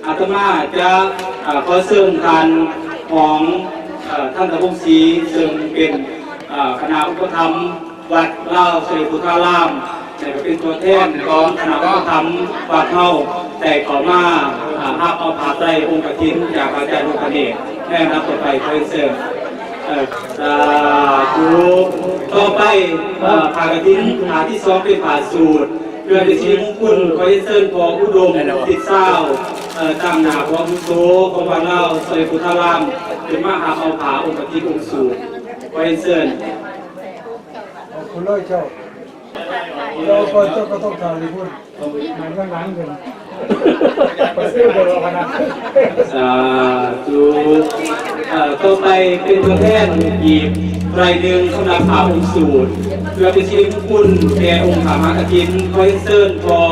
ອາດຕະມາຈະ ເອີ ຂໍເຊີນທ່ານຮອງ ເອີ ທັນຕະວົງສີ ເຊິ່ງເປັນ ເອີ ຄະນະອຸປະຖຳວັດລາວໄຊພຸດທາລາມ ແລະ ກໍເປັນຕົວແທນຂອງຄະນະອຸປະຖຳວັດເຮົາ ໄດ້ເຂົ້າມາ ເອີ ຮັບເອົາຜ້າໄຕຣອົງກະຖິນຈາກພະອາຈານ ດວງພະເນດ ໃນລຳດັບຕໍ່ໄປ. ຂໍເຊີນ ເອີ ສາທຸ. ຕໍ່ໄປ ເອີ ຜ້າກະຖິນ ຜ້າທີສອງເປັນຜ້າສູດ ເພື່ອເປັນສິລິມຸງຄຸນ ຂໍຮຽນເຊີນພໍ່ອຸດົມ ທິດຊາວ ເອີ ຕາງໜ້າຜູ້ອາວຸໂສຂອງວັດລາວໄຊພຸດທາລາມ ຂຶ້ນມາຮັບເອົາຜ້າອົງກະຖິນອົງສູດ. ຂໍຮຽນເຊີນ. ເອົາຂຶ້ນເລີຍເຈົ້າ. ເຈົ້າກໍ ເຈົ້າກໍຕ້ອງຖ່າຍຢູ່ພຸ້ນ ຫາຍທາງຫຼັງເພິ່ນ ໄປຊື້ເດີວ່າຂະໜາດ. ສາທຸ. ເອີ ຕໍ່ໄປເປັນຕົວແທນອີກລາຍໜຶ່ງສຳລັບຜ້າອົງສູດ ເພື່ອເປັນສິລິມຸງຄຸນແກ່ອົງພະມະຫາກະຖິນ. ຂໍຮຽນເຊີນພໍ່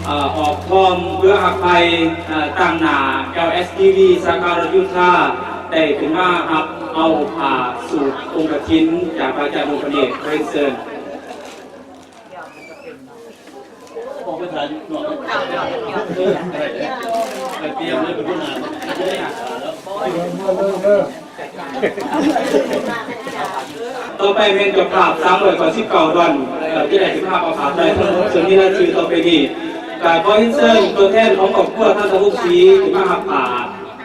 ເອີ ອອກທອງ ເບືອຮັກໄພ ເອີ ຕາງໜ້າ ແອລ ເອສ ທີ ວີ ສາຂາລາດໂຍທາ ໄດ້ຂຶ້ນມາຮັບເອົາຜ້າສູດອົງກະຖິນຈາກພະອາຈານ ດວງພະເນດ. ຂໍຮຽນເຊີນ. ອອກໄປຖ່າຍນອກ ໄປເຕຣີຍມເລີຍ ເປັນຫົວໜ້າ ຕໍ່ໄປແມ່ນເຈົ້າພາບສາມຮ້ອຍເກົ້າສິບເກົ້າດອນ ເອີ ຈະໄດ້ເປັນພາບເອົາຜ້າໄຕຣທັງໝົດ ເຊິ່ງມີລາຍຊື່ຕໍ່ໄປນີ້. ກໍຂໍຮຽນເຊີນຕົວແທນຂອງຄອບຄົວທັນຕະວົງສີ ຂຶ້ນມາຮັບຜ້າ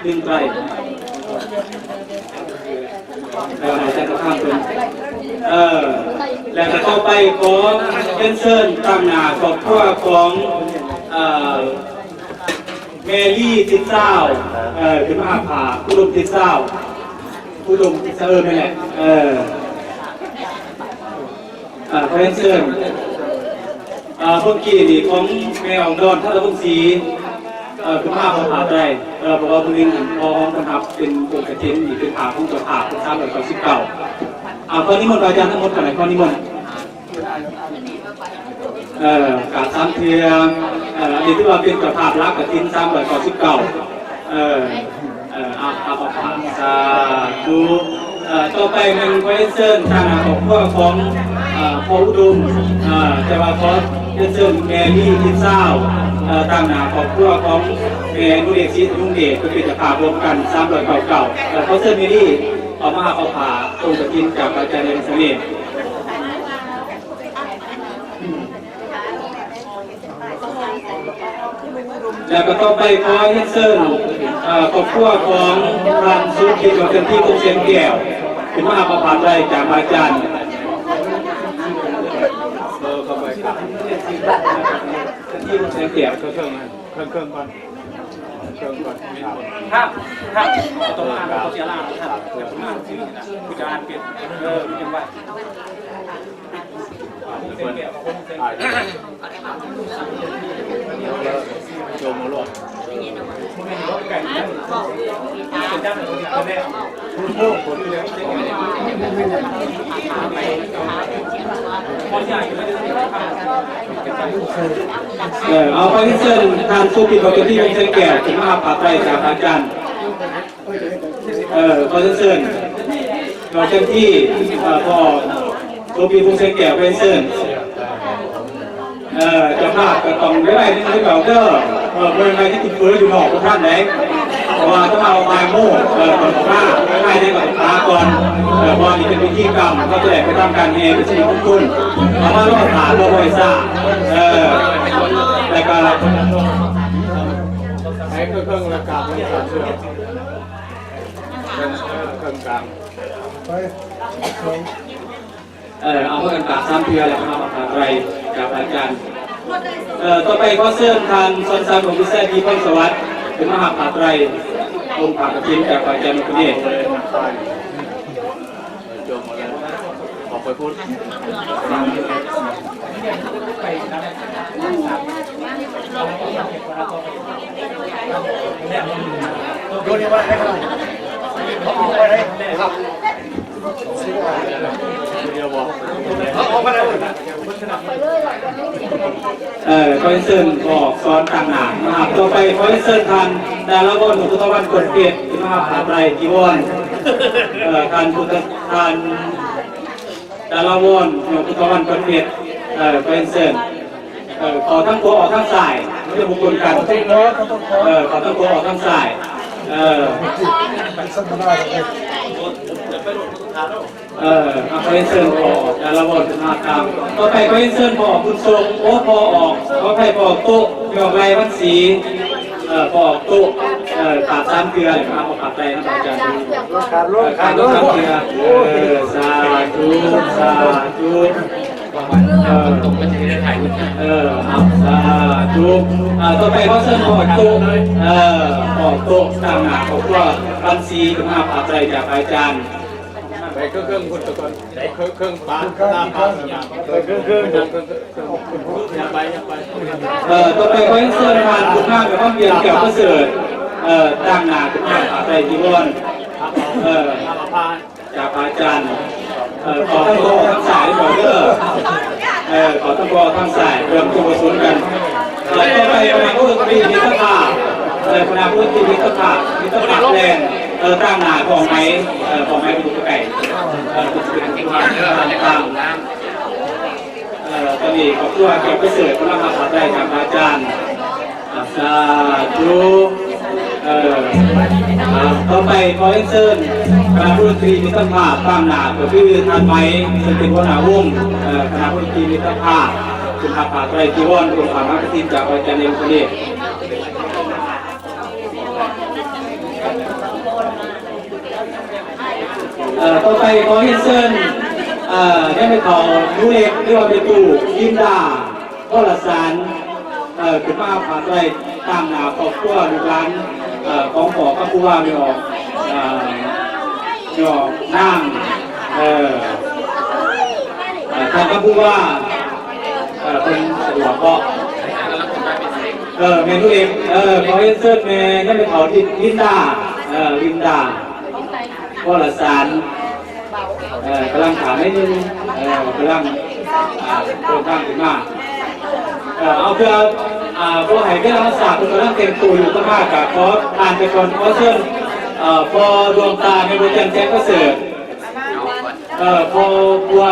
ໜຶ່ງໄຕຣ. ເອີ ໃຫ້ທ່ານປະທານເພິ່ນ ເອີ ແລ້ວກໍຕໍ່ໄປຂໍຮຽນເຊີນຕາງໜ້າຄອບຄົວຂອງ ເອີ ແມ່ລີ ທິດຊາວ ເອີ ຂຶ້ນມາຮັບຜ້າ ອຸດົມ ທິດຊາວ ອຸດົມ ເອີ ແມ່ນແຫຼະ ເອີ. ອ່າ ຂໍຮຽນເຊີນ ອ່າ ເມື່ອກີ້ນີ້ຂອງແມ່ອອງດອນ ທັນຕະວົງສີ ເອີ ຂຶ້ນມາເອົາຜ້າໄຕຣ ເອີ ເພາະວ່າມື້ໜຶ່ງຫັ້ນ ພໍ່ຮອງເພິ່ນຮັບເປັນອົງກະຖິນ ນີ້ເປັນຜ້າຂອງເຈົ້າພາບ ເປັນສາມຮ້ອຍເກົ້າສິບເກົ້າ. ອ່າ ຂໍນິມົນພະອາຈານທັງໝົດ ຂ້ານ້ອຍ ຂໍນິມົນ. ເອີ ກາບສາມເທື່ອ ເອີ ອັນນີ້ຖືວ່າເປັນເຈົ້າພາບຫຼັກກະຖິນ ສາມຮ້ອຍເກົ້າສິບເກົ້າ ເອີ ເອີ ເອົາ ເອົາ ເອົາ ສາທຸ. ເອີ ຕໍ່ໄປແມ່ນຂໍຮຽນເຊີນຕາງໜ້າຄອບຄົວຂອງ ເອີ ພໍ່ອຸດົມ ເອີ ແຕ່ວ່າຂໍຮຽນເຊີນແມ່ລີ ທິດຊາວ ເອີ ຕາງໜ້າຄອບຄົວຂອງແມ່ນຸເດດ ສີອະນຸເດດ ເພື່ອເປັນເຈົ້າພາບຮ່ວມກັນ ສາມຮ້ອຍເກົ້າສິບເກົ້າ. ເອີ ຂໍເຊີນແມ່ລີ ເຂົ້າມາຮັບເອົາຜ້າອົງກະຖິນຈາກພະອາຈານ ດວງພະເນດ. ແລ້ວກໍຕໍ່ໄປຂໍຮຽນເຊີນ ເອີ ຄອບຄົວຂອງທ່ານ ສຸກິດ ດອກຈັນທີ ວົງແສງແກ້ວ ຂຶ້ນມາຮັບເອົາຜ້າໄຕຣຈາກພະອາຈານ ເອີ ເຂົ້າໄປ ຈັນທີ ວົງແສງແກ້ວ ເຄິ່ງໆ ເຄິ່ງໆ ກ່ອນ ເຄິ່ງໆ ກ່ອນ ຄັບ ຄັບ ຕ້ອງອ່ານ ຕ້ອງເສຍລາວ ຄັບ ຢ່າເພິ່ງອ່ານຊື່ນະ ຜູ້ຈະອ່ານເປັນ ເອີ ເປັນໄວ້. ເອີ ເອົາ ຂໍຮຽນເຊີນທ່ານ ສຸກິດ ດອກຈັນທີ ວົງແສງແກ້ວ ຂຶ້ນມາຮັບຜ້າໄຕຣຈາກພະອາຈານ. ເອີ ຂໍເຊີນ ເຈົ້າໜ້າທີ່ ເອີ ພໍ່ໂສພີ ວົງແສງແກ້ວ ຂໍເຊີນ. ເອີ ເຈົ້າພາບກໍຕ້ອງໄດ້ໄວໜຶ່ງຄືເກົ່າເດີ ເອີ ບໍ່ແມ່ນໄວຄືກິນເຝີຢູ່ນອກບໍ່ທັນໃດ ເພາະວ່າຖ້າເອົາບ່າຍໂມງ ເອີ ເພິ່ນອອກມາ ໃຫ້ໄດ້ກໍຕາກ່ອນ ເອີ ເພາະວ່ານີ້ເປັນພິທີກຳ ເຮົາຈະໄດ້ໄປທຳການແຫ່ເປັນສິລິມຸງຄຸນ ເອົາມາລໍຖ້າ ລໍໄວ້ຊາ ເອີ ແລ້ວກໍ ໃຫ້ເຄິ່ງໆ ແລ້ວກາບລົງສາມເທື່ອ. ເອີ ເອົາພາກັນກາບສາມເທື່ອ ແລ້ວກໍມາຂອບພະໄຕຣຈາກພະອາຈານ. ເອີ ຕໍ່ໄປຂໍເຊີນທ່ານ ສອນສັກ ວົງພິໄສ ດີພອນສະຫວັດ ຂຶ້ນມາຮັບຜ້າໄຕຣ ອົງຜ້າກະຖິນຈາກພະອາຈານ ດອກເຕີ ເນດ. ເອີ ຈົງມາເລີຍ ອອກໄປພຸ້ນ. ເອີ ຂໍເຊີນອອກສອນຕາງໜ້ານະຄັບ. ຕໍ່ໄປຂໍເຊີນທ່ານ ດາລາວອນ ພຸດທະວັນ ກົດເພັດ ມາຮັບຜ້າໄຕຣຈີວອນ. ເອີ ທ່ານພຸດທະ ທ່ານ ດາລາວອນ ຍອດພຸດທະວັນ ປະເພດ ເອີ ຂໍຮຽນເຊີນ ເອີ ເຂົ້າທາງຂວາອອກທາງຊ້າຍ ເຈົ້າບຸກຄົນກາງ ເອີ ຂໍຕ້ອງຂໍອອກທາງຊ້າຍ ເອີ ເອີ ຂໍຮຽນເຊີນພໍ່ອອກ ແລ້ວລາວອອກຈາກທາງ ຕໍ່ໄປຂໍຮຽນເຊີນພໍ່ອອກບຸນສົງ ໂອ້ ພໍ່ອອກ ຂໍອະໄພ ພໍ່ອອກໂຕະ ແມ່ອອກໄລວັນສີ ເອີ ພໍ່ອອກໂຕະ ເອີ ຂາດສາມເທື່ອ ແລ້ວກໍມາຂາດໄດ້ນຳອາຈານ ຂາດລົງສາມເທື່ອ ເອີ ສາທຸ ສາທຸ ເອີ ເອີ ເອົາ ສາທຸ ເອີ ຕໍ່ໄປຂໍເຊີນພໍ່ອອກໂຕະ ເອີ ພໍ່ອອກໂຕະ ຕາງໜ້າຄອບຄົວວັນສີ ເພິ່ນມາຂາດໄດ້ຈາກອາຈານ ໄປເຄິ່ງໆພຸ້ນຕະກ່ອນ ໄປເຄິ່ງໆປາໜ້າປາສັນຍາ ໄປເຄິ່ງໆ ເອີ ຕໍ່ໄປຂໍຮຽນເຊີນທ່ານບຸນມາກະຄຳວຽນ ແກ້ວປະເສີດ ເອີ ຕາງໜ້າຂຶ້ນມາຂາດໄດ້ຈີວອນ ເອີ ຈາກອາຈານ ເອີ ຂໍທັງພໍ່ທັງສາຍກ່ອນເດີ ເອີ ຂໍທັງພໍ່ທັງສາຍ ເລື່ອງຈຸກະສົນກັນ ເອີ ຕໍ່ໄປຄະນະວົງດົນຕີມິດຕະພາບ ເອີ ຄະນະວົງດົນຕີມິດຕະພາບ ມິດຕະພາບແລນ ເອີ ຕາງໜ້າຂອງໄມ ເອີ ຂອງໄມບໍ່ຢູ່ໃກ້ ເອີ ເພິ່ນຊິເປັນຜູ້ນຳທາງ ເອີ ຕອນນີ້ຄອບຄົວແກ້ວປະເສີດກຳລັງຮັບພາໄຕຈາກພະອາຈານ ສາທຸ ເອີ ອ່າ ຕໍ່ໄປຂໍຮຽນເຊີນຄະນະວົງດົນຕີມິດຕະພາບ ຕາງໜ້າກໍຄືທ່ານໄມ ເຊິ່ງເປັນຫົວໜ້າວົງ ເອີ ຄະນະວົງດົນຕີມິດຕະພາບ ຂຶ້ນຮັບພາໄຕຈີວອນ ອົງພະມະຫາກະຖິນຈາກພະອາຈານໃຫຍ່ ເອີ ຕໍ່ໄປຂໍຮຽນເຊີນ ເອີ ຍາຍແມ່ເຖົ້າໜູເລັກ ຫຼືວ່າແມ່ຕູ້ ລິນດາ ວໍລະສານ ເອີ ຂຶ້ນມາພາໄຕຕາງໜ້າຄອບຄົວລູກຫຼານ ເອີ ຂອງພໍ່ກັບຄູບາແມ່ອອກ ເອີ ແມ່ອອກນາງ ເອີ ເອີ ທ່ານກັບຄູບາ ເອີ ເພິ່ນສະດວກບໍ່? ເອີ ແມ່ໜູເລັກ ເອີ ຂໍຮຽນເຊີນແມ່ ຍາຍແມ່ເຖົ້າລິນດາ ເອີ ລິນດາ ວໍລະສານ ເອີ ກຳລັງຖ້າໜ້ອຍໜຶ່ງ ເອີ ກຳລັງ ອ່າ ເດີນທາງຂຶ້ນມາ ເອີ ເອົາເພື່ອ ອ່າ ບໍ່ໃຫ້ເວລາມັນຊ້າ ເພິ່ນກຳລັງແຕ່ງໂຕຢູ່ ກະມາກະຂໍຜ່ານໄປກ່ອນ ຂໍເຊີນ ເອີ ພໍ່ດວງຕາແມ່ບົວຈັນແສງປະເສີດ ເອີ ພໍ່ ພໍ່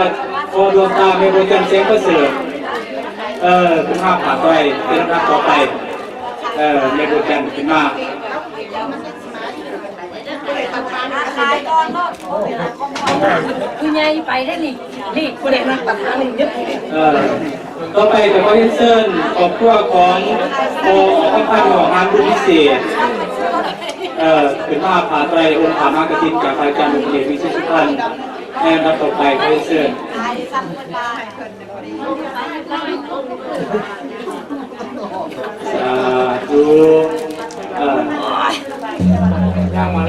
ພໍ່ດວງຕາແມ່ບົວຈັນແສງປະເສີດ ເອີ ຂຶ້ນມາພາໄຕເປັນລຳດັບຕໍ່ໄປ ເອີ ແມ່ບົວຈັນຂຶ້ນມາ ຜູ້ໃຫຍ່ໄປເດ້ນີ້ ນີ້ຜູ້ໃດນັ່ງປະທານນີ້ ເອີ ຕໍ່ໄປກໍຂໍຮຽນເຊີນຄອບຄົວຂອງພໍ່ອອກຄຳພັນ ຫອງານບຸນພິເສດ ເອີ ຂຶ້ນມາພາໄຕອົງພະມະຫາກະຖິນຈາກພະອາຈານອົງເອກ ວິເສດສຸພັນ ໃນລຳດັບຕໍ່ໄປ ຂໍຮຽນເຊີນ ສາທຸ ເອີ ຍ່າງມາ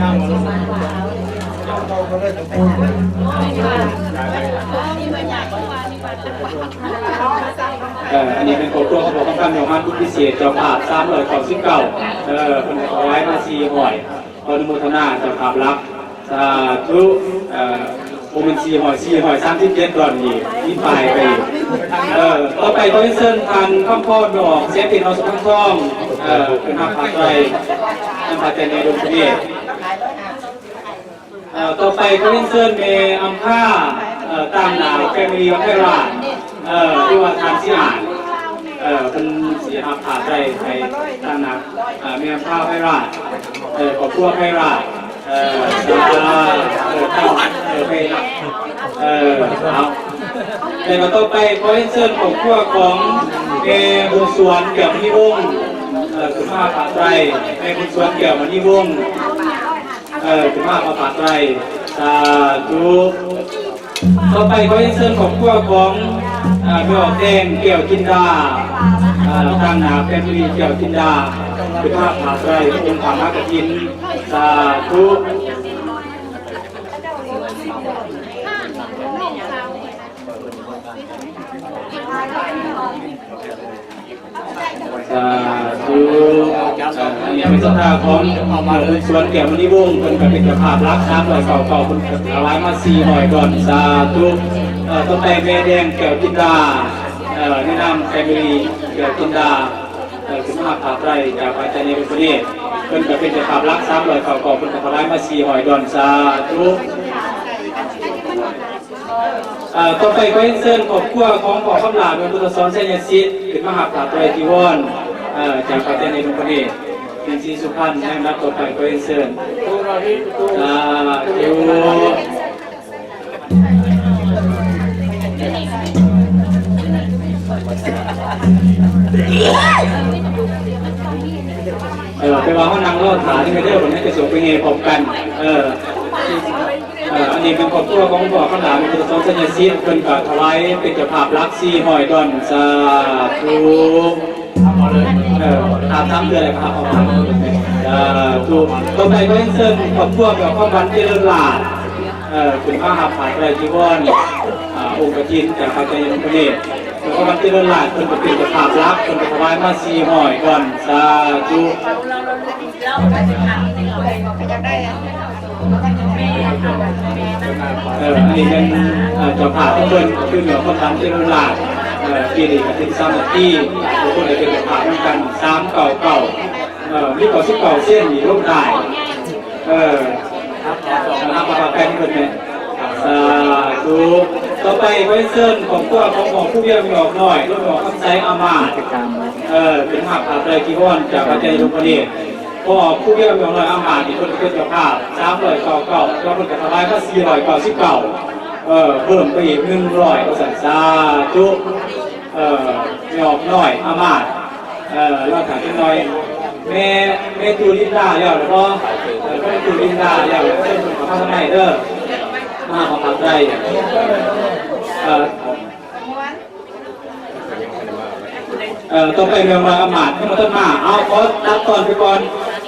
ຍ່າງມາ ເອີ ອັນນີ້ເປັນຄອບຄົວຂອງພໍ່ຄຳພັນ ຫອງານບຸນພິເສດ ເຈົ້າພາບສາມຮ້ອຍເກົ້າສິບເກົ້າ ເອີ ເພິ່ນຖວາຍມາສີ່ຮ້ອຍ ຂໍອະນຸໂມທະນາເຈົ້າພາບຫຼັກ ສາທຸ ເອີ ບໍ່ແມ່ນສີ່ຮ້ອຍ ສີ່ຮ້ອຍສາມສິບເຈັດດອນອີກ ມີປ້າຍໄປອີກ ເອີ ຕໍ່ໄປຂໍຮຽນເຊີນທ່ານຄຳພອນ ດອກ ເສຍເປັນເອົາສະພັງທອງ ເອີ ເພິ່ນຮັບພາໄຕ ນຳພາໄຕໃນດົງພະເນດ ເອີ ຕໍ່ໄປຂໍຮຽນເຊີນແມ່ອຳພາ ເອີ ຕາງໜ້າແຟມິລີໄພລາດ ເອີ ຫຼືວ່າທ່ານສີອາດ ເອີ ເພິ່ນຊິຮັບພາໄຕໃຫ້ຕາງໜ້າ ເອີ ແມ່ອຳພາໄພລາດ ເອີ ຄອບຄົວໄພລາດ ເອີ ເອີ ເອີ ເອີ ເອີ ເອີ ເອົາ ແລ້ວກໍຕໍ່ໄປ ຂໍຮຽນເຊີນຄອບຄົວຂອງແມ່ບຸນສວນ ແກ້ວມະນີວົງ ເອີ ຂຶ້ນມາພາໄຕ ແມ່ບຸນສວນ ແກ້ວມະນີວົງ ເອີ ຂຶ້ນມາພາໄຕ ສາທຸ. ຕໍ່ໄປຂໍຮຽນເຊີນຄອບຄົວຂອງ ເອີ ແມ່ອອກແດງ ແກ້ວຈິນດາ ເອີ ຕາງໜ້າແຟມິລີ ແກ້ວຈິນດາ ເປັນພາພາໄຕອົງພະມະຫາກະຖິນ ສາທຸ ສາທຸ ເອີ ອັນນີ້ເປັນສັດທາຂອງ ເອີ ສວນແກ້ວມະນີວົງ ເພິ່ນກໍເປັນເຈົ້າພາບຫຼັກ ສາມຮ້ອຍເກົ້າເກົ້າ ເພິ່ນກໍຖວາຍມາສີ່ຮ້ອຍດອນ ສາທຸ ເອີ ຕໍ່ໄປແມ່ແດງ ແກ້ວຈິນດາ ເອີ ໃນນາມແຟມິລີ ແກ້ວຈິນດາ ເອີ ຂຶ້ນມາພາໄຕຈາກພະອາຈານໃຫຍ່ ເພິ່ນກໍເປັນເຈົ້າພາບຫຼັກ ສາມຮ້ອຍເກົ້າເກົ້າ ເພິ່ນກໍຖວາຍມາສີ່ຮ້ອຍດອນ ສາທຸ. ເອີ່ ຕໍ່ໄປຂໍຮຽນເຊີນຄອບຄົວຂອງພໍ່ຄຳຫຼ້າ ແມ່ນພຸດທະສອນ ໄຊຍະສິດ ຂຶ້ນມາຮັບຜ້າໄຕຣຈີວອນ ເອີ່ ຈາກພະເຈົ້າໃຫຍ່ດົງພະເນດ ແມ່ນສີສຸພັນ. ໃນລຳດັບຕໍ່ໄປຂໍຮຽນເຊີນ ສາທຸ. ເອີ ແປວ່າເຮົານັ່ງລໍຖ້ານີ້ເດີ ເພິ່ນຈະສົ່ງໄປແຫ່ພ້ອມກັນ. ເອີ ເອີ ອັນນີ້ເປັນຄອບຄົວຂອງພໍ່ຄຳຫຼ້າ ແມ່ນພຸດທະສອນ ໄຊຍະສິດ ເພິ່ນກໍຖວາຍເປັນເຈົ້າພາບຫຼັກ ສີ່ຮ້ອຍດອນ. ສາທຸ. ເອີ ຖາມສາມເທື່ອແລ້ວກໍຮັບເອົາ. ສາທຸ. ຕໍ່ໄປຂໍຮຽນເຊີນຄອບຄົວແມ່ຄຳຫວັນ ຈະເລີນລາດ ເອີ ຂຶ້ນມາຮັບຜ້າໄຕຣຈີວອນ ອົງກະຖິນຈາກພະເຈົ້າໃຫຍ່ດົງພະເນດ. ແມ່ຄຳຫວັນ ຈະເລີນລາດ ເພິ່ນກໍເປັນເຈົ້າພາບຫຼັກ ເພິ່ນກໍຖວາຍມາ ສີ່ຮ້ອຍດອນ. ສາທຸ. ເອີ ອັນນີ້ແມ່ນ ເອີ ເຈົ້າພາບຂອງເພິ່ນ ຄືແມ່ຄຳຫວັນ ຈະເລີນລາດ. ເອີ ປີນີ້ກໍເປັນສາມັກຄີ ທຸກຄົນໄດ້ເປັນເຈົ້າພາບນຳກັນ ສາມເກົ້າເກົ້າ. ເອີ ມີເກົ້າສິບເກົ້າເຊັນນີ້ລົງທ້າຍ. ເອີ ເອົາມາຝາກແຕ່ງເພິ່ນແມ່. ສາທຸ. ຕໍ່ໄປຂໍຮຽນເຊີນຄອບຄົວຂອງພໍ່ຄູວຽງ ແມ່ອອກນ້ອຍ ແມ່ອອກຄຳໃສ ອາມາດ ເອີ ເປັນຮັບຜ້າໄຕຣຈີວອນຈາກພະເຈົ້າໃຫຍ່ດົງພະເນດ. ພໍ່ຄູວຽງ ແມ່ອອກນ້ອຍ ອາມາດ ນີ້ເພິ່ນເປັນເຈົ້າພາບ ສາມຮ້ອຍເກົ້າເກົ້າ ແລ້ວເພິ່ນກໍຖວາຍມາ ສີ່ຮ້ອຍເກົ້າສິບເກົ້າ. ເອີ ເພີ່ມໄປອີກ ໜຶ່ງຮ້ອຍ ວ່າຊັ້ນ. ສາທຸ. ເອີ ແມ່ອອກນ້ອຍ ອາມາດ ເອີ ລໍຖ້າຈັກໜ່ອຍ. ແມ່ ແມ່ຕູ້ລິນດາແລ້ວແລ້ວບໍ່? ເອີ ແມ່ຕູ້ລິນດາແລ້ວແລ້ວ ເຊີນເພິ່ນເຂົ້າມາທາງໃນເດີ ມາເຂົ້າມາທາງໃນ. ເອີ ເອີ ຕໍ່ໄປແມ່ອອກນ້ອຍ ອາມາດ ຍັງບໍ່ທັນມາ. ເອົາ ຂໍຕັດຕອນໄປກ່ອນ.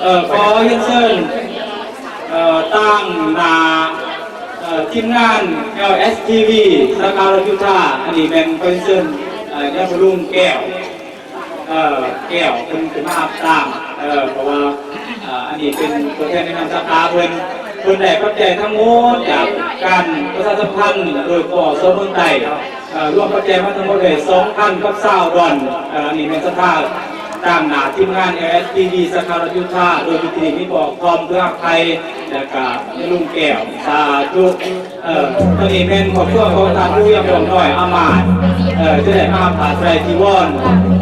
ເອີ ຂໍຮຽນເຊີນ ເອີ ຕາງໜ້າ ເອີ ທີມງານ ແອລເອສທີວີ ສາຂາລັດຍຸທາ. ອັນນີ້ແມ່ນຂໍຮຽນເຊີນ ເອີ ຍາພໍ່ລຸງແກ້ວ ເອີ ແກ້ວ ເພິ່ນຂຶ້ນມາຮັບຕາງ ເອີ ເພາະວ່າ ເອີ ອັນນີ້ເປັນຕົວແທນແນະນຳສາຂາເພິ່ນ. ເພິ່ນໄດ້ປັດໄຈທັງໝົດຈາກການປະຊາສຳພັນໂດຍ ປກສ ເມືອງໃຕ້ ເອີ ລວມປັດໄຈມາທັງໝົດໄດ້ ສອງພັນກັບຊາວດອນ. ເອີ ອັນນີ້ແມ່ນສັດທາຕາງໜ້າທີມງານ ແອລເອສທີວີ ສາຂາລັດຍຸທາ ໂດຍມີທີ່ນີ້ມີພໍ່ຄອມ ເພື່ອຮັກໄພ ແລ້ວກະລຸງແກ້ວ. ສາທຸ. ເອີ ຕອນນີ້ແມ່ນຄອບຄົວຂອງທ່ານຜູ້ວຽງ ແມ່ອອກນ້ອຍ ອາມາດ ເອີ ຈະໄດ້ມາຮັບຜ້າໄຕຣຈີວອນ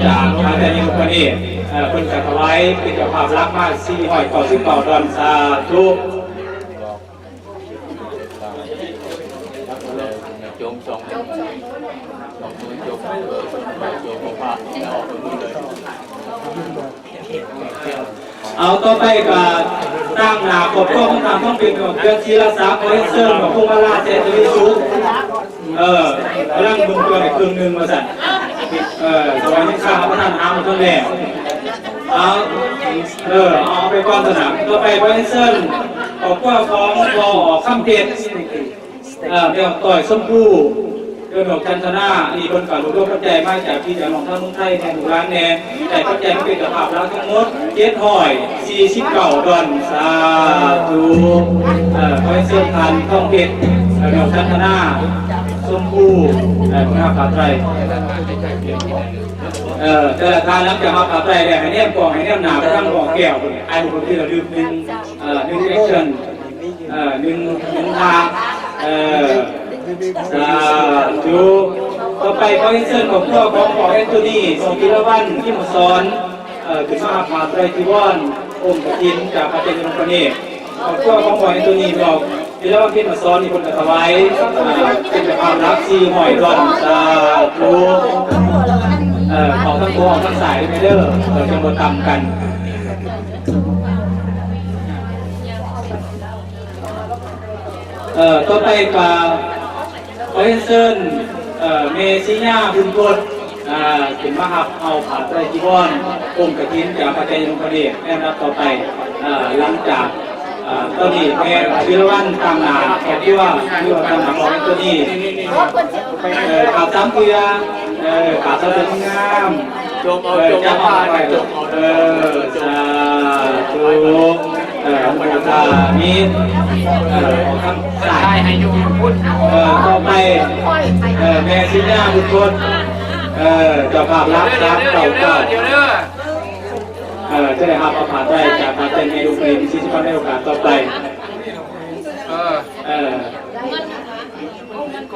ຈາກພະເຈົ້າໃຫຍ່ດົງພະເນດ. ເອີ ເພິ່ນກະຖວາຍເປັນເຈົ້າພາບຫຼັກມາ ສີ່ຮ້ອຍເກົ້າສິບເກົ້າດອນ. ສາທຸ. ເອົາ ຕໍ່ໄປກະຕາງໜ້າຄອບຄົວຂອງທ່ານທອງເພັດ ເຮືອນສີລາສາ ຂໍຮຽນເຊີນ ພວງມາລາ ແສນທະວີສຸກ ເອີ ກຳລັງເບິ່ງເຄື່ອງໃຫ້ເຄິ່ງໜຶ່ງວ່າຊັ້ນ. ເອີ ສະຫວາຍຍັງຄ້າງ ປະທານຫາມາທັນແລ້ວ. ເອົາ ເອີ ເອົາໄປກ່ອນຊັ້ນນະ. ຕໍ່ໄປຂໍຮຽນເຊີນຄອບຄົວຂອງພໍ່ອອກຄຳເພັດ ເອີ ແມ່ອອກຕ້ອຍ ຊົມພູ ເອີ ແມ່ອອກຈັນທະນາ. ອັນນີ້ເພິ່ນກໍລວບລວມປັດໄຈມາຈາກພີ່ຈາກນ້ອງທາງເມືອງໄທແດ່ ລູກຫຼານແດ່ ໄດ້ປັດໄຈມາເປັນເຈົ້າພາບຫຼັກທັງໝົດ ເຈັດຮ້ອຍສີ່ສິບເກົ້າດອນ. ສາທຸ. ເອີ ຂໍຮຽນເຊີນທ່ານທອງເພັດ ເອີ ແມ່ອອກຈັນທະນາ ຊົມພູ ເອີ ເພິ່ນຮັບຜ້າໄຕຣ. ເອີ ແຕ່ລະທ່ານຫຼັງຈາກຮັບຜ້າໄຕຣແລ້ວ ໃຫ້ແນມກ້ອງ ໃຫ້ແນມໜ້າໄປທາງນ້ອງແກ້ວ ເພິ່ນໃຫ້ເພິ່ນທີ່ລະລຶກໜຶ່ງ ເອີ ໜຶ່ງແອັກຊັນ ເອີ ໜຶ່ງ ໜຶ່ງທ່າ. ເອີ ສາທຸ. ຕໍ່ໄປຂໍຮຽນເຊີນຄອບຄົວຂອງພໍ່ແອນໂທນີ ນ້ອງພິລະວັນ ພິມມະສອນ ເອີ ຂຶ້ນມາຮັບຜ້າໄຕຣຈີວອນອົງກະຖິນຈາກພະເຈົ້າໃຫຍ່ດົງພະເນດ. ຄອບຄົວຂອງພໍ່ແອນໂທນີ ນ້ອງພິລະວັນ ພິມມະສອນ ນີ້ເພິ່ນກະຖວາຍ ເອີ ເປັນເຈົ້າພາບຫຼັກ ສີ່ຮ້ອຍດອນ. ສາທຸ. ເອີ ເອົາທັງຂວາທັງຊ້າຍເດີ ເອີ ຈັ່ງບໍ່ຕຳກັນ. ເອີ ຕໍ່ໄປກະຂໍຮຽນເຊີນ ເອີ ແມ່ສີຍາ ບຸນພົດ ອ່າ ຂຶ້ນມາຮັບເອົາຜ້າໄຕຣຈີວອນອົງກະຖິນຈາກພະເຈົ້າໃຫຍ່ດົງພະເນດ ໃນລຳດັບຕໍ່ໄປ. ອ່າ ຫຼັງຈາກ ອ່າ ຕອນນີ້ແມ່ວິລະວັນຕາງໜ້າຄອບຄົວ ຫຼືວ່າຕາງໜ້າຄອບຄົວຕົວນີ້ ເອີ ຂາດສາມເທື່ອ ເອີ ຂາດສາມເທື່ອງາມ ຈົ່ມເອົາ ເອີ ຈົ່ມເອົາ ເອີ ສາທຸ. ເອີ ອະນຸໂມທາມິ ເອີ ອອກຄຳສາຍໃຫ້ຢູ່ພຸ້ນ. ເອີ ຕໍ່ໄປ ເອີ ແມ່ສິນຍາບຸນທົນ ເອີ ເຈົ້າພາບຫຼັກ ສາມເກົ້າເກົ້າ ເອີ ຈະໄດ້ຮັບຜ້າໄຕຣຈາກພະເຈົ້າໃຫຍ່ດົງພະເນດ ມີສິດສິບພັນໃນໂອກາດຕໍ່ໄປ. ເອີ ເອີ.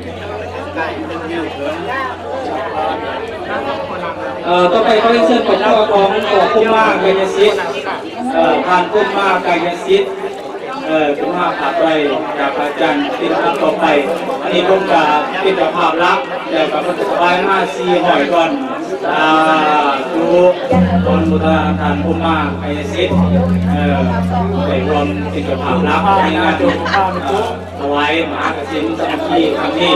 ເອີ ຕໍ່ໄປຂໍຮຽນເຊີນຄອບຄົວຂອງພໍ່ພົມມາ ໄກຍະສິດ ເອີ ທ່ານພົມມາ ໄກຍະສິດ ເອີ ຂຶ້ນມາຜາກໄຕຈາກພະອາຈານເປັນລຳດັບຕໍ່ໄປ. ອັນນີ້ເພິ່ນກະເປັນເຈົ້າພາບຫຼັກ ແລ້ວກະເພິ່ນກະຖວາຍມາສີ່ຮ້ອຍດອນ. ສາທຸ. ອະນຸໂມທະນາທ່ານພົມມາ ໄກຍະສິດ ເອີ ໄດ້ຮ່ວມເປັນເຈົ້າພາບຫຼັກໃນງານ ເອີ ຖວາຍມະຫາກະສິນສາມັກຄີຄັ້ງນີ້.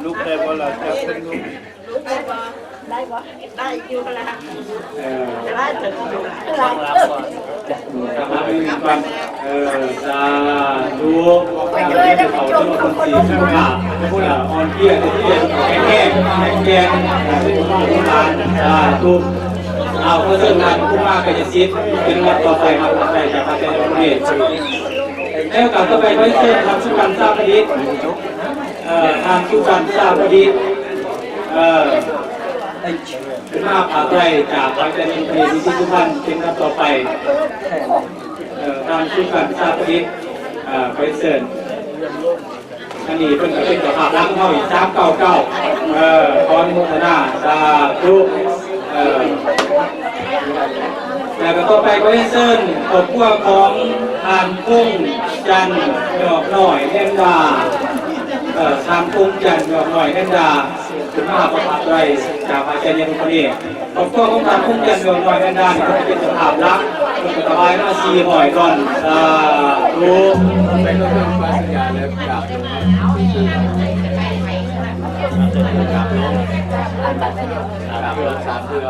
ລຸກໄດ້ບໍ່ລະ? ຈັບເພິ່ນລຸກ ໄດ້ບໍ່? ໄດ້ຢູ່ລະ ເອີ ຫຼາຍເຕີບຢູ່ ຕັ້ງຫຼັກກ່ອນ ຕັ້ງຫຼັກກ່ອນ. ເອີ ສາທຸ. ເຂົາຈະມາຄົນທີ່ສຸຂະພາບ ເອີ ອ່ອນເພຍ ແຂງແຮງ ແຂງແກ່ນ ເອີ ສາທຸ. ເອົາ ຂໍເຊີນທ່ານພູມາ ໄກຍະສິດ ເປັນລຳດັບຕໍ່ໄປ ຮັບໄດ້ຈາກພະເຈົ້າເຈົ້າເນດ. ໃນໂອກາດຕໍ່ໄປ ຂໍເຊີນທ່ານສຸກັນ ຊາປະດິດ ເອີ ທ່ານສຸກັນ ຊາປະດິດ ເອີ ຂຶ້ນມາຜາກໄຕຈາກພະອາຈານເອກ ເອກ ວິສິດສຸພັນ ເປັນລຳດັບຕໍ່ໄປ. ເອີ ທ່ານສຸກັນ ຊາປະດິດ ເອີ ຂໍເຊີນ. ອັນນີ້ເພິ່ນກະເປັນເຈົ້າພາບຫຼັກຂອງເຮົາອີກ ສາມເກົ້າເກົ້າ ເອີ ຂໍອະນຸໂມທະນາ ສາທຸ. ເອີ ແລ້ວກະຕໍ່ໄປຂໍຮຽນເຊີນຄອບຄົວຂອງທ່ານ ພົງຈັນ ຍອດນ້ອຍ ແນນດາ ເອີ ທ່ານ ພົງຈັນ ຍອດນ້ອຍ ແນນດາ ຂຶ້ນມາຮັບພາກໄຕຈາກພະອາຈານໃຫຍ່ ຄອບຄົວຂອງທ່ານ ພົງຈັນ ຍອດນ້ອຍ ແນນດາ ນີ້ເປັນເຈົ້າພາບຫຼັກ ເພິ່ນກະຖວາຍມາສີ່ຮ້ອຍດອນ. ສາທຸ. ໄປເລື່ອງປາສຍາແລ້ວກາບລົງ ກາບລົງ ກາບລົງສາມເທື່ອ.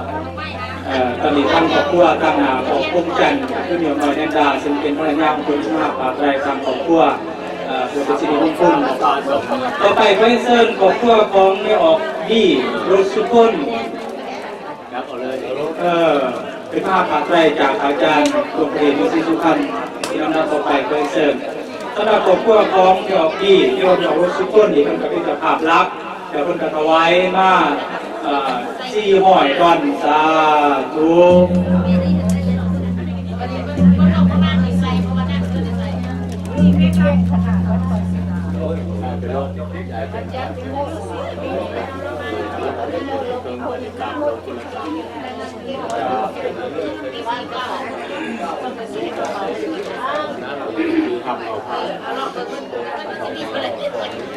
ເອີ ຕອນນີ້ທາງຄອບຄົວຕາງໜ້າຂອງພົງຈັນ ຄືຍອດນ້ອຍ ແນນດາ ຊຶ່ງເປັນພັນລະຍາຂອງເພິ່ນ ມາຝາກໄວ້ທາງຄອບຄົວ ເອີ ເພື່ອເປັນສິລິມຸງຄຸນ. ຕໍ່ໄປຂໍຮຽນເຊີນຄອບຄົວຂອງແມ່ອອກດີ ໂລດສຸຄົນ ເອີ ເປັນມະຫາຜາກໄຕຈາກພະອາຈານ ດວງພະດີ ມີສີສຸພັນ ທີ່ລຳດັບຕໍ່ໄປ ຂໍຮຽນເຊີນ. ສຳລັບຄອບຄົວຂອງແມ່ອອກດີ ແມ່ອອກໂລດສຸຄົນ ນີ້ເພິ່ນກະເປັນເຈົ້າພາບຫຼັກ ແລ້ວເພິ່ນກະຖວາຍມາ ເອີ ສີ່ຮ້ອຍດອນ. ສາທຸ.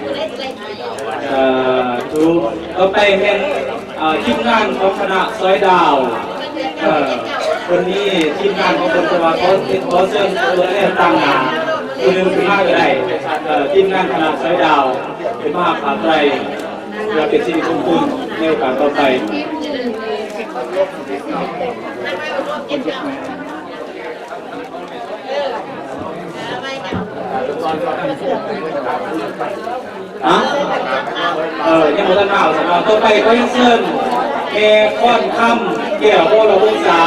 ເອີ ທຸກ ຕໍ່ໄປແມ່ນ ເອີ ທີມງານຂອງຄະນະຊອຍດາວ ເອີ ເພິ່ນມີທີມງານຂອງເພິ່ນ ແຕ່ວ່າຂໍ ຂໍເຊີນຕົວແທນຕາງໜ້າຜູ້ໜຶ່ງຂຶ້ນມາກະໄດ້ ເອີ ທີມງານຄະນະຊອຍດາວ ເປັນມະຫາຜາກໄຕ ເພື່ອເປັນສິລິມຸງຄຸນໃນໂອກາດຕໍ່ໄປ. ຮະ? ເອີ ຍັງບໍ່ທັນມາ ວ່າຊັ້ນເນາະ. ຕໍ່ໄປຂໍຮຽນເຊີນແມ່ຄອນຄຳ ແກ້ວ ວໍລະວົງສາ.